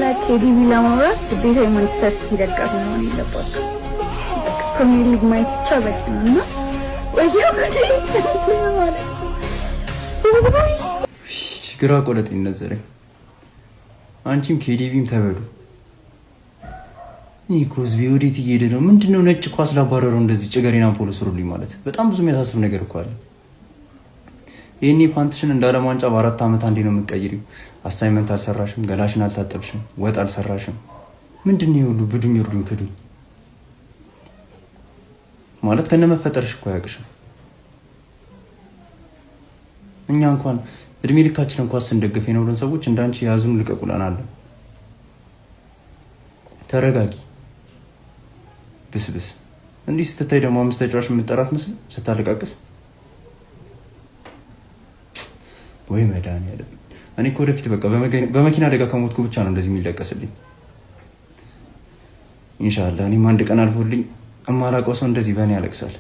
KDB ለማውራት ግዴታ የማንቸስተር ሲቲ ደጋፊ መሆን የለባቸው። ፕሪሚየር ሊግ ማየት ብቻ በቂ ነው። እና ወየው ማለት ነው። ግራ ቆለጥ ነዘረኝ። አንቺም KDB ም ተበሉ። ይህ ኮዝቢ ወዴት እየሄደ ነው? ምንድነው ነጭ ኳስ ላባረረው እንደዚህ ጭገሬን አምፖል ስሩልኝ ማለት በጣም ብዙ የሚያሳስብ ነገር እኮ አለ። ይህኔ ፓንትሽን እንደ ዓለም ዋንጫ በ4 ዓመት አንዴ ነው የምትቀይሪው። Assignment አልሰራሽም፣ ገላሽን አልታጠብሽም፣ ወጥ አልሰራሽም። ምንድን ነው የሁሉ ብዱኝ እርዱኝ ክዱኝ ማለት? ከነመፈጠርሽ እኮ አያውቅሽም። እኛ እንኳን እድሜ ልካችን እንኳን ስንደግፍ የኖርን ሰዎች እንዳንቺ የያዙን ልቀቁላን አለን። ተረጋጊ። ብስብስ እንዲህ ስትታይ ደግሞ አምስት ተጫዋች የምትጠራት ምስል ስታለቃቅስ፣ ወይ መድኃኒዓለም። እኔ እኮ ወደፊት በቃ በመኪና አደጋ ከሞትኩ ብቻ ነው እንደዚህ የሚለቀስልኝ። ኢንሻላህ እኔም አንድ ቀን አልፎልኝ እማላውቀው ሰው እንደዚህ በእኔ ያለቅሳል።